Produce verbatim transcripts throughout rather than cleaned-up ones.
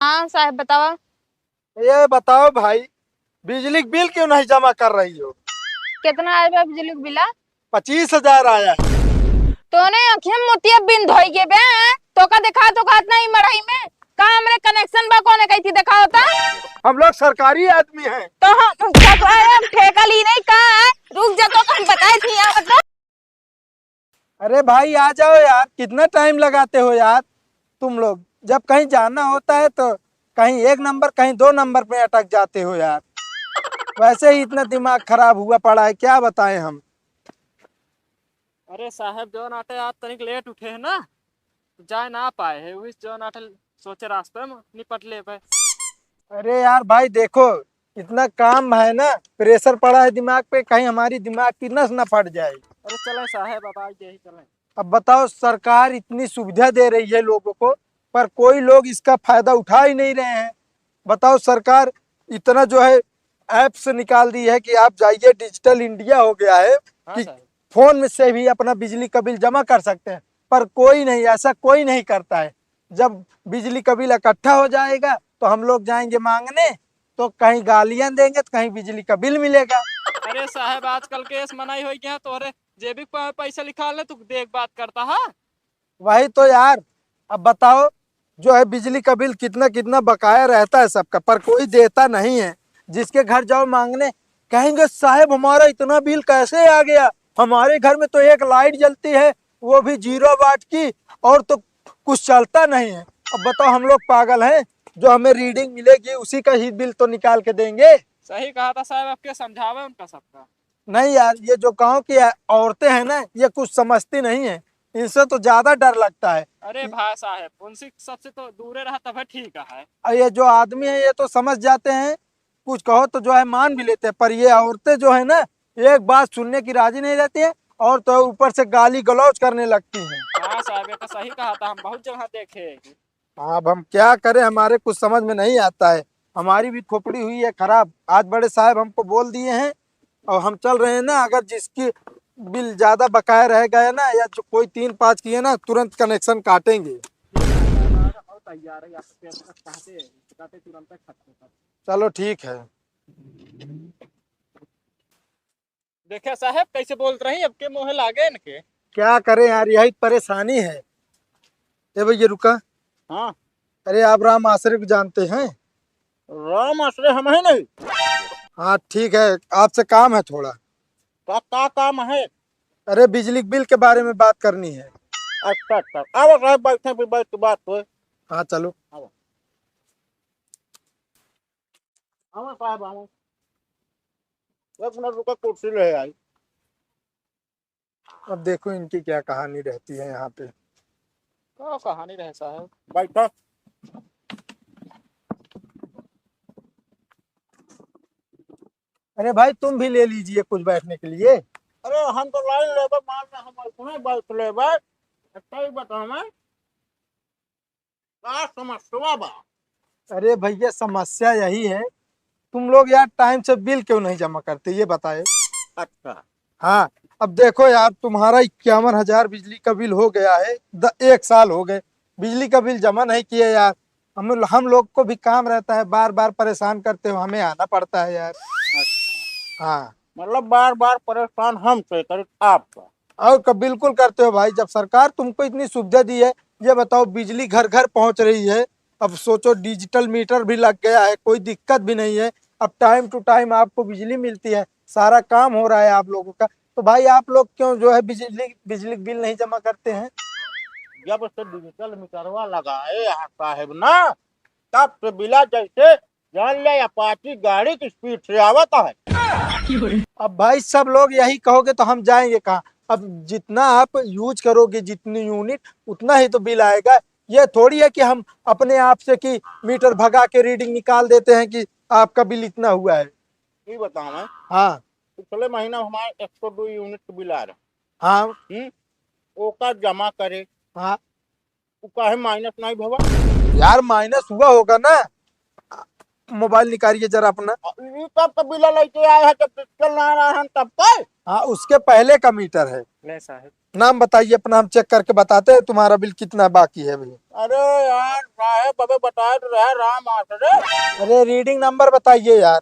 हाँ साहेब, बतावा। ये बताओ भाई, बिजली का बिल क्यों नहीं जमा कर रही हो? कितना आया बा बिजली का बिला? पच्चीस हजार आया है। तोने अखिया मोतिया बिंद होई गे बे, तोका देखा तो कहत नहीं मड़ई में, का हमरे कनेक्शन बा, कोने कही थी देखावता? हम लोग सरकारी आदमी हैं। तो हम, तो हम ठेका ली नहीं का? रुक जा, तो हम बताए थी यहाँ मतलब। अरे भाई, आ जाओ यार, कितना टाइम लगाते हो यार तुम लोग। जब कहीं जाना होता है तो कहीं एक नंबर, कहीं दो नंबर पे अटक जाते हो यार। वैसे ही इतना दिमाग खराब हुआ पड़ा है, क्या बताएं हम। अरे साहेब, जौन आटे आज तनिक लेट उठे है ना, तो जाए ना पाए है, वही जौन आटे सोचे रास्ते में निपट ले पे। अरे यार भाई, देखो, इतना काम है ना, प्रेशर पड़ा है दिमाग पे, कहीं हमारी दिमाग की नस ना फट जाए। अरे चले साहेब, अब आ यही चले। अब बताओ, सरकार इतनी सुविधा दे रही है लोगों को, पर कोई लोग इसका फायदा उठा ही नहीं रहे हैं। बताओ, सरकार इतना जो है ऐप्स निकाल दी है कि आप जाइए, डिजिटल इंडिया हो गया है हाँ कि साहब। फोन में से भी अपना बिजली का बिल जमा कर सकते हैं, पर कोई नहीं, ऐसा कोई नहीं करता है। जब बिजली का बिल इकट्ठा हो जाएगा तो हम लोग जाएंगे मांगने, तो कहीं गालियां देंगे तो कहीं बिजली का बिल मिलेगा। अरे साहब, आजकल केस मनाई हो गया, तोहरे जेबी प-, पैसा निकाल ले, तू देख बात करता है। वही तो यार, अब बताओ, जो है बिजली का बिल कितना कितना बकाया रहता है सबका, पर कोई देता नहीं है। जिसके घर जाओ मांगने, कहेंगे, "साहब, हमारा इतना बिल कैसे आ गया? हमारे घर में तो एक लाइट जलती है, वो भी जीरो वाट की, और तो कुछ चलता नहीं है।" अब बताओ, हम लोग पागल हैं? जो हमें रीडिंग मिलेगी, उसी का ही बिल तो निकाल के देंगे। सही कहा था साहब, आपके समझावे उनका सबका। नहीं यार, ये जो गांव की औरतें हैं ना, ये कुछ समझती नहीं है, इनसे तो ज्यादा डर लगता है। अरे भाई साहब, उनसे सबसे तो दूरे रहा तब ठीक है। और ये जो आदमी है, ये तो समझ जाते हैं, कुछ कहो तो जो है मान भी लेते हैं, पर ये औरतें जो है ना, एक बात सुनने की राजी नहीं रहती है, और तो ऊपर से गाली गलौज करने लगती हैं। हाँ साहब, ये तो सही कहा था, हम बहुत जगह देखे हैं। हाँ, अब हम क्या करें, हमारे कुछ समझ में नहीं आता है। हमारी भी खोपड़ी हुई है खराब। आज बड़े साहब हमको बोल दिए हैं और हम चल रहे हैं ना। अगर जिसकी बिल ज्यादा बकाया रह गया ना, या जो कोई तीन पाँच किए ना, तुरंत कनेक्शन काटेंगे। चलो ठीक है। देखे साहेब, कैसे बोलत रही, अब के मोहे लागे इनके। क्या करें यार, यही परेशानी है। ए भैया, रुका। हाँ। अरे, आप राम आसरे को जानते हैं? राम आसरे हम हैं नहीं। हाँ, ठीक है, आपसे काम है थोड़ा। का, का काम है? अरे, बिजली के बिल के बारे में बात करनी है। अच्छा, अच्छा, आओ साहब, बैठे, फिर बैठ के बात होए। हाँ, चलो। आओ। आवा साहब, आवा। एक मिनट रुका, कुर्सी ले आई। अब देखो इनकी क्या कहानी रहती है यहाँ पे। का कहानी रहे साहब? बैठो। अरे भाई, तुम भी ले लीजिए कुछ बैठने के लिए। अरे हम तो लाइन लेबे, मान ले हम ऐसने बैठ लेबे। अच्छा ही बताओ मैं। का समस्या बा? अरे भैया, समस्या यही है, तुम लोग यार टाइम से बिल क्यों नहीं जमा करते, ये बताए। अच्छा। हाँ, अब देखो यार, तुम्हारा इक्यावन हजार बिजली का बिल हो गया है, द-, एक साल हो गए, बिजली का बिल जमा नहीं किए यार। हम, हम लोग को भी काम रहता है, बार बार परेशान करते हो, हमें आना पड़ता है यार। अच्छा। हाँ। मतलब बार बार परेशान हमसे, करें आपका? और कब बिल्कुल करते हो भाई, जब सरकार तुमको इतनी सुविधा दी है, ये बताओ, बिजली घर घर पहुंच रही है। अब सोचो, डिजिटल मीटर भी लग गया है, कोई दिक्कत भी नहीं है। अब टाइम टू टाइम आपको बिजली मिलती है, सारा काम हो रहा है आप लोगों का, तो भाई आप लोग क्यों जो है बिजली, बिजली बिल नहीं जमा करते हैं? जब से डिजिटल मीटरवा लगाए हैं साहेब ना, तब से बिला जैसे जान ले अपाची गाड़ी की स्पीड से आवत है। अब भाई सब लोग यही कहोगे तो हम जाएंगे कहाँ? अब जितना आप यूज करोगे, जितनी यूनिट, उतना ही तो बिल आएगा। ये थोड़ी है कि हम अपने आप से कि मीटर भगा के रीडिंग निकाल देते हैं कि आपका बिल इतना हुआ है। ये बताओ मैं। हाँ। पिछले महीना हमारे एक सौ दो यूनिट का बिल आ रहा। हाँ। हम्म? ओका जमा करे। हाँ। वो काहे माइनस नहीं भवा? यार, माइनस हुआ होगा ना। मोबाइल निकालिए जरा अपना। ई कब का बिल लेके आए हैं, जब डिजिटल ना रहा है तब का? हाँ, उसके पहले का मीटर है। ले साहब। नाम बताइए अपना, हम चेक करके बताते हैं तुम्हारा बिल कितना बाकी है अभी। अरे यार साहेब, अबे बताए तो रहे राम आसरे। अरे रीडिंग नंबर बताइए यार।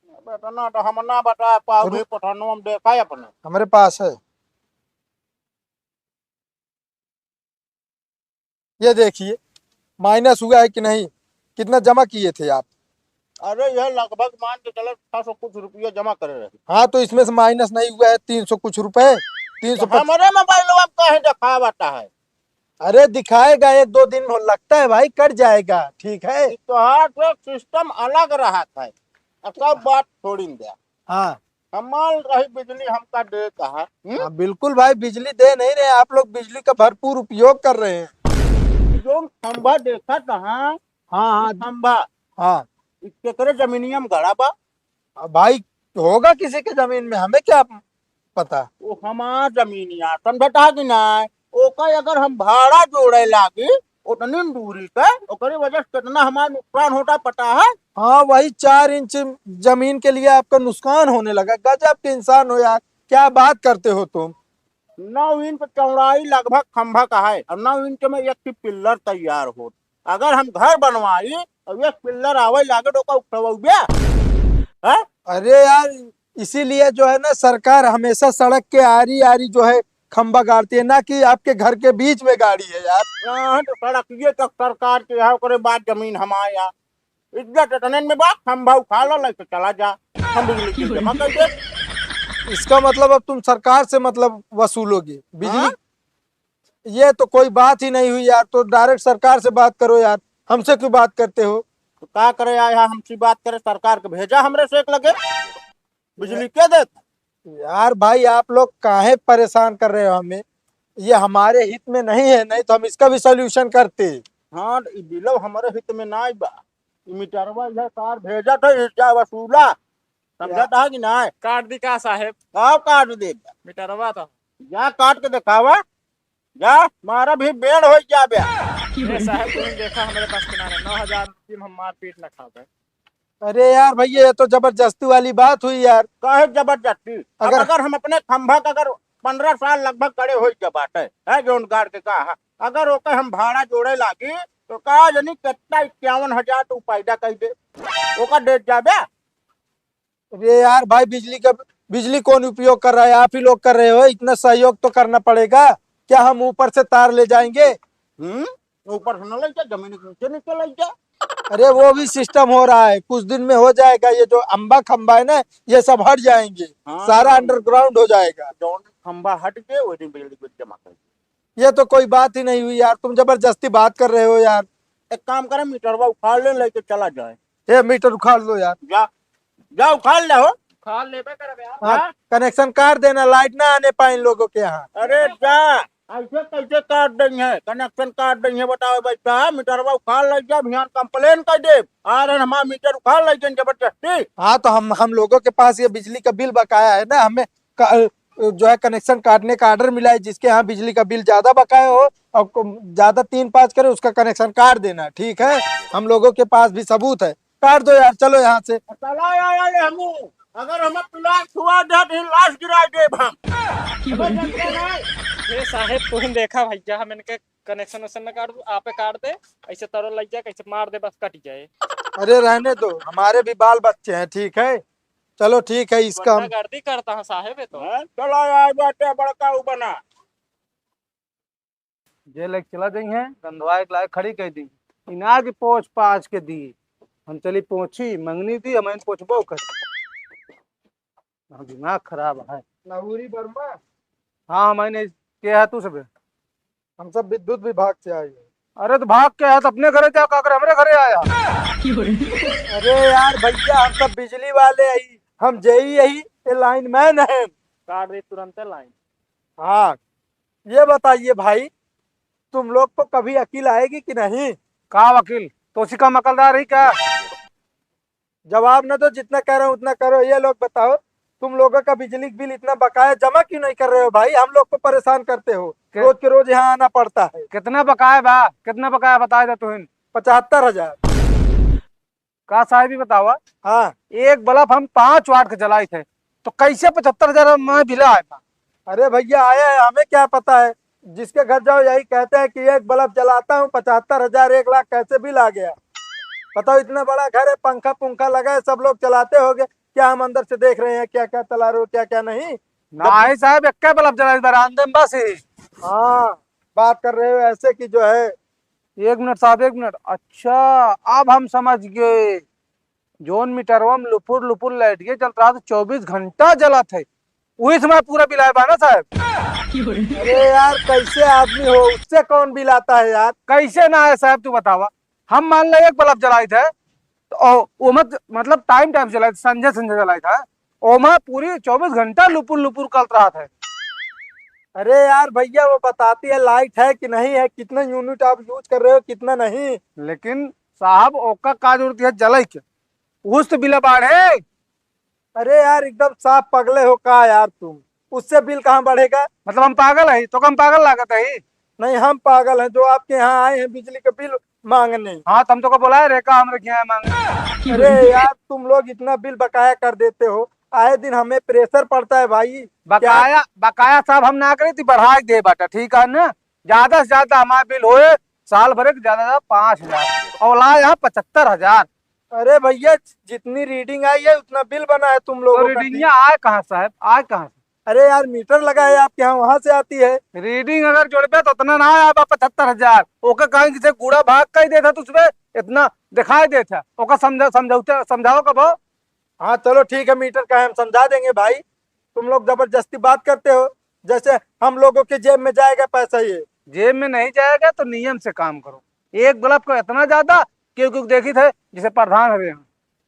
अबे इतना तो हम ना बता पाओ, अरे भी पठानो हम देखा है अपने। हमारे पास है। ये देखिए, माइनस हुआ है कि नहीं, कितना जमा किए थे आप? अरे, यह लगभग मान के चलो, छह सौ कुछ रुपया जमा करे रहे। हाँ, तो इसमें से माइनस नहीं हुआ है, तीन सौ कुछ रुपए, तीन सौ तो हमारे मोबाइल में काहे दिखावता है? अरे, दिखाएगा, एक दो दिन में लगता है भाई, कट जाएगा, ठीक है? तो हाँ, तो सिस्टम अलग रहा था, अब सब बात छोड़ी दे। हाँ। हमार रही बिजली हमका दे कहा, हम्म? हाँ, बिल्कुल भाई, बिजली दे नहीं रहे, आप लोग बिजली का भरपूर उपयोग कर रहे हैं। जौन खंभा देखा था, हाँ, हाँ, हाँ। खंभा, हाँ। इ केकरे जमीनिया में गड़ा बा? अब भाई, होगा किसी के जमीन में, हमें क्या पता? वो हमार जमीनिया, समझता कि ना? ओका अगर हम भाड़ा जोड़े लागी, उतनी दूरी पे, ओकरे वजह से कितना हमार नुकसान होता, पता है? हाँ, वही चार इंच जमीन के लिए आपका नुकसान होने लगा। गजब के इंसान हो यार, क्या बात करते हो तुम? नौ इंच चौड़ाई लगभग खंभा का है और नौ इंच में एक ठो पिल्लर तैयार हो। अगर हम घर बनवाई और एक पिल्लर आवे लागे तो ओका उठवाउबे? हैं? अरे यार, इसीलिए जो है ना, सरकार हमेशा सड़क के आरी आरी जो है खंभा गाड़ती है, ना कि आपके घर के बीच में गाड़ी है यार। हाँ, तो सड़क ये तक सरकार के है, ओकरे बाद जमीन हमारे यहाँ। इज्जत इतने में बा, खंभा उखाड़ लो, लेके चला जा, हम बिजली बिल जमा कर दे। इसका मतलब अब तुम सरकार से मतलब वसूलोगे बिजली? हाँ? ये तो कोई बात ही नहीं हुई यार, तो डायरेक्ट सरकार से बात करो यार, हमसे क्यों बात करते हो? तो का करे आए हा हमसे बात करे, सरकार के भेजा हमरे से एक लगे, बिजली के देत? यार भाई, आप लोग काहे परेशान कर रहे हो हमें? ये हमारे हित में नहीं है, नहीं तो हम इसका भी सॉल्यूशन करते। हाँ, तो ई बिलो हमारे हित में ना बा, ई मीटरवा इधर कार भेजा था, ई जा वसूला, समझा हाँ। था कि ना? काट दी का साहेब? का काट दे? मीटरवा तो। जा काट के दिखावा, जा, मारा भी बेड़ हो जाबे। ए साहेब, तुम देखा, हमारे पास के ना है, नौ हजार की हम मारपीट ना खावे। अरे यार भैया, ये तो जबरदस्ती वाली बात हुई यार। काहे जबरदस्ती? अब अगर अगर हम अपने खंभा का अगर पन्द्रह साल लगभग खड़े हो गए बाटे, है जौन गाड़ के कहा, अगर ओके हम भाड़ा जोड़े लागी, तो का जानी कितना इक्यावन हजार तू पैदा कर दे, ओका दे जाबे। अरे यार भाई, बिजली का, बिजली कौन उपयोग कर रहा है? आप ही लोग कर रहे हो। इतना सहयोग तो करना पड़ेगा। क्या हम ऊपर से तार ले जाएंगे? हम्म, ऊपर से न ले जा, जमीन के नीचे नीचे ले जा। अरे, वो भी सिस्टम हो रहा है, कुछ दिन में हो जाएगा। ये जो अम्बा खंबा है ना, ये सब हट जाएंगे, हाँ। सारा अंडरग्राउंड हो जाएगा। जौन खंबा हट के, वो दिन बिजली बिल जमा कर। ये तो कोई बात ही नहीं हुई यार, तुम जबरदस्ती बात कर रहे हो यार। एक काम करे, मीटरवा उखाड़ ले, लेके चला जाए। ए, मीटर उखाड़ लो यार। जा, जा उखाड़ ले हो। उखाड़ लेबे करबे यार। हाँ, हाँ। कनेक्शन काट देना, लाइट ना आने पाए इन लोगों के यहाँ। अरे जा, ऐसे कैसे काट देंगे? कनेक्शन काट देंगे, बताओ भाई साहब, मीटरवा उखाड़ ले जा, भियान कंप्लेन कर दे। आ रहे हमारा मीटर उखाड़ ले जबरदस्ती। हाँ, तो हम, हम लोगों के पास ये बिजली का बिल बकाया है ना, हमें का, जो है कनेक्शन काटने का ऑर्डर मिला है, जिसके यहाँ बिजली का बिल ज्यादा बकाया हो और को-, ज्यादा तीन पाँच करे, उसका कनेक्शन काट देना, ठीक है? हम लोगों के पास भी सबूत है, काट दो यार, चलो यहाँ से। चला आया ले हमू, अगर हमें प्लाट छुआ दे तो लाश गिरा देब हम। हमें जनता नहीं। हे साहेब, तुम देखा भैया, हम इनके कनेक्शन वेक्शन न काट दू, आपे काट दे, ऐसे तरो लग जाए, कैसे मार दे, बस कट जाए। अरे रहने दो, हमारे भी बाल बच्चे हैं, ठीक है? चलो ठीक है, इसका हम गुंडागर्दी करता है साहेब, ये तो। हैं? चला आए बाटे बड़का उ बना। जे लेके चला जाई हैं, गंधवाए के लायक खड़ी कर दी। इना की पोछ पाछ के दी। हम चली पोछी, मंगनी दी, हम इन पोछबो कर। हाँ, दिमाग खराब है। लाहौरी वर्मा। हाँ, मैंने के है तू सबे? हम सब विद्युत विभाग से आए हैं। अरे तो भाग के है तो अपने घरे जा, का करे हमरे घरे आया? अरे यार भैया, हम सब बिजली वाले आई, हम जेई यही, ये लाइनमैन हैं। काट दे तुरंत लाइन। हाँ, ये बताइए भाई, तुम लोग को कभी अकील आएगी कि नहीं? का वकील? तो उसी का मकलदार ही क्या? जवाब ना दो, जितना कह रहा हूँ उतना करो। ये लोग बताओ, तुम लोगों का बिजली बिल इतना बकाया जमा क्यों नहीं कर रहे हो भाई? हम लोग को परेशान करते हो, के- रोज के रोज यहाँ आना पड़ता है। कितना बकाया बा? कितना बकाया बताए दे तुहिन? पचहत्तर हजार। का साहब ही बतावा? हाँ। एक बल्ब हम पाँच वाट के जलाई थे, तो कैसे पचहत्तर हजार में बिल आए बा? अरे भैया, आया है, हमें क्या पता है? जिसके घर जाओ, यही कहते हैं कि एक बल्ब जलाता हूँ, पचहत्तर हजार, एक लाख कैसे बिल आ गया। बताओ, इतना बड़ा घर है, पंखा पुंखा लगा है, सब लोग चलाते होंगे, क्या हम अंदर से देख रहे हैं क्या क्या चला रहे हो, क्या क्या नहीं? नहीं साहब, एक बल्ब जला इस बरामदे में बस ही। हाँ, बात कर रहे हो ऐसे कि जो है। एक मिनट साहब, एक मिनट। अच्छा, अब हम समझ गए। जौन मीटरवा में लुपुर लुपुर लाइट के जलत रहा, तो चउबीस घंटा जलत है, वही समय पूरा बिल आए बा ना साहब। अरे यार, कैसे आदमी हो, उससे कौन बिल आता है यार? कैसे ना आए साहब, तू बतावा। हम मान ले एक बल्ब जलाइत है, तो ओ, ओमा, मतलब टाइम टाइम से जलाइत, संझे संझे जलाइत है, ओमा पूरी चउबीस घंटा लुपुर लुपुर करत रहत है। अरे यार भैया, वो बताती है लाइट है कि नहीं है, कितना यूनिट आप यूज कर रहे हो, कितना नहीं। लेकिन साहब, ओका का जरूरत है जलाई के? उस तो बिल बाढ़े। अरे यार, एकदम साफ पगले हो का यार तुम? उससे बिल कहाँ बढ़ेगा? मतलब हम पागल है, तो हम पागल लागत है? नहीं, हम पागल हैं जो आपके यहाँ आए हैं बिजली का बिल मांगने। हाँ, तुम तो को बोला है रे का हमरे के यहाँ मांगने। अरे यार, तुम लोग इतना बिल बकाया कर देते हो, आए दिन हमें प्रेशर पड़ता है भाई। बकाया, बकाया साहब हम ना करी थी, बढ़ा के दे बाटा, ठीक है ना? ज्यादा से ज्यादा हमारा बिल होए साल भर के ज्यादा ज्यादा पाँच हजार, और ला यहाँ पचहत्तर हजार। अरे भैया, जितनी रीडिंग आई है उतना बिल बना है तुम लोगों तो का। रीडिंग आए कहाँ साहब, आए कहाँ से? अरे यार, मीटर लगा है आपके यहाँ, वहां से आती है। रीडिंग अगर जोड़बे तो उतना ना आए बा पचहत्तर हजार। ओके कहें कि से कूड़ा भाग कई देता तुझ पे, इतना दिखाई देता। ओका समझा, समझौते, समझाओ कबो। हाँ चलो ठीक है, मीटर का है, हम समझा देंगे भाई। तुम लोग जबरदस्ती बात करते हो, जैसे हम लोगों के जेब में जाएगा पैसा ये। जेब में नहीं जाएगा तो नियम से काम करो। एक बल्ब को इतना ज्यादा, क्योंकि देखी थे जैसे प्रधान हवे हैं,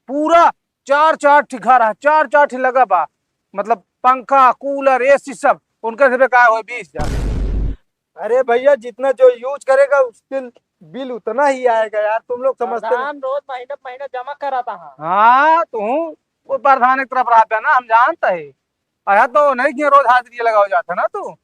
पूरा चार चार ठी घर है, चार चार ठी लगा बा, मतलब पंखा, कूलर, एसी सब, उनके से बेकार होए बीस हजार। अरे भैया, जितना जो यूज करेगा उसके बिल उतना ही आएगा यार, तुम लोग समझते नहीं। प्रधान रोज महीना महीना जमा कराता है। हाँ, तू वो प्रधान एक तरफ रहता है ना, हम जानता है। अरे तो नहीं किया, रोज हाजिरी लगाओ जाता ना तू।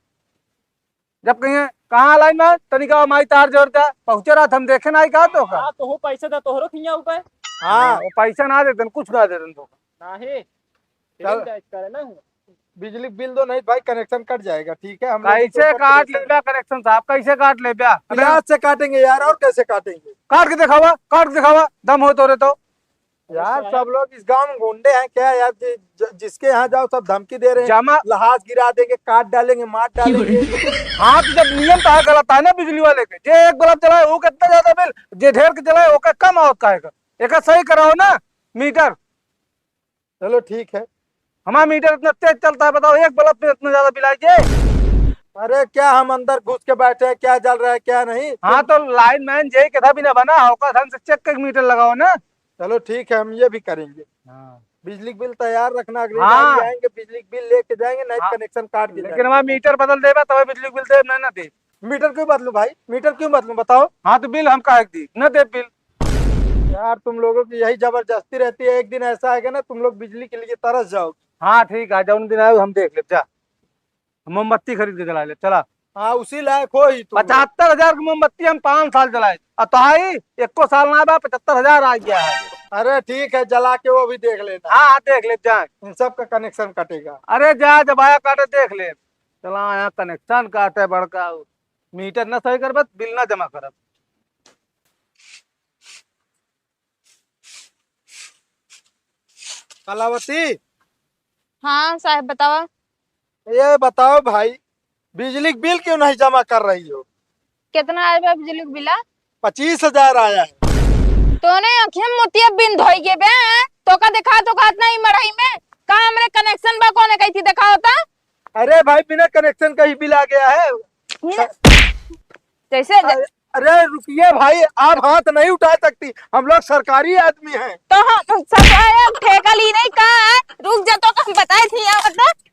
जब कहिए, "कहाँ लाइन में? तनिका माई तार जोर दे।" पहुँचे रहत, हम देखे ना आई का तो का? हाँ, तो हो पैसा दे, तोहरो खिया ऊपर। हाँ, वो पैसा ना देते, कुछ ना देते तो। नाही। चल। बिजली बिल दो, नहीं भाई, कनेक्शन कट जाएगा, ठीक है? हम लोग कैसे काट लेब्या कनेक्शन साहब, कैसे काट लेब्या? प्याज से काटेंगे यार, और कैसे काटेंगे? काट के दिखावा, काट के दिखावा, दम हो तोरे तो। यार, सब लोग इस गांव में गुंडे हैं क्या यार? जि-, ज-, जिसके यहाँ जाओ, सब धमकी दे रहे हैं, जमा लहास गिरा देंगे, काट डालेंगे, मार डालेंगे। हाँ, तो जब नियम तो है, गलत है ना बिजली वाले के, जे एक बल्ब जलाए, वो कितना ज्यादा बिल, जे ढेर के जलाए, ओका कम आवत का है का? एका सही कराओ ना मीटर। चलो ठीक है। हमारा मीटर इतना तेज चलता है, बताओ, एक बल्ब पे इतना ज्यादा बिल आए जे? अरे, क्या हम अंदर घुस के बैठे हैं, क्या जल रहा है, क्या नहीं? हाँ, तो लाइन मैन जे के था भी ना बना, ओका ढंग से चेक करके मीटर लगाओ ना। चलो ठीक है, हम ये भी करेंगे। हाँ। बिजली का बिल तैयार रखना, अगली हाँ। बार आएंगे, बिजली का बिल लेके जाएंगे, नहीं हाँ। कनेक्शन काट के लेकिन जाएंगे। हमारा मीटर बदल देबा, तब बिजली का बिल देब, नहीं ना देब। मीटर क्यों बदलूं भाई, मीटर क्यों बदलूं, बताओ? हाँ, तो बिल हम काहे के दी, न देब बिल। यार, तुम लोगों की यही जबरदस्ती रहती है, एक दिन ऐसा आएगा ना, तुम लोग बिजली के लिए तरस जाओगे। हाँ, ठीक है, जौन दिन आए हम देख लेब, जा। मोमबत्ती खरीद के जला ले, चला। हाँ, उसी लायक हो ही तुम। पचहत्तर हजार की मोमबत्ती हम पाँच साल जलाए, और तोहाई एको साल ना बा, पचहत्तर हजार आ गया है। अरे ठीक है, जला के वो भी देख लेना। हाँ, हाँ, देख ले, जाए। इन सब का कनेक्शन कटेगा। अरे जा, जब आया काटे देख ले। चला आया कनेक्शन काटे बड़का, मीटर ना सही करबे, बिल ना जमा करब। कलावती। हाँ साहब, बतावा। ये बताओ भाई, बिजली का बिल क्यों नहीं जमा कर रही हो? कितना आया बा बिजली का बिला? पच्चीस हजार आया है। तोने अखिया मोतिया बिन धोई के बे, तोका देखा, तोका इतना ही मड़ाई में का हमरे कनेक्शन बा, कोने कही थी, देखाओ ता। अरे भाई, बिना कनेक्शन का ही बिल आ गया है। बिना, जैसे अरे, अरे रुकिए भाई, आप हाथ नहीं उठा सकती, हम लोग सरकारी आदमी हैं। तो हम सरकार ठेका ली नहीं का? रुक जा, तोका हम बताए थी, यहाँ मतलब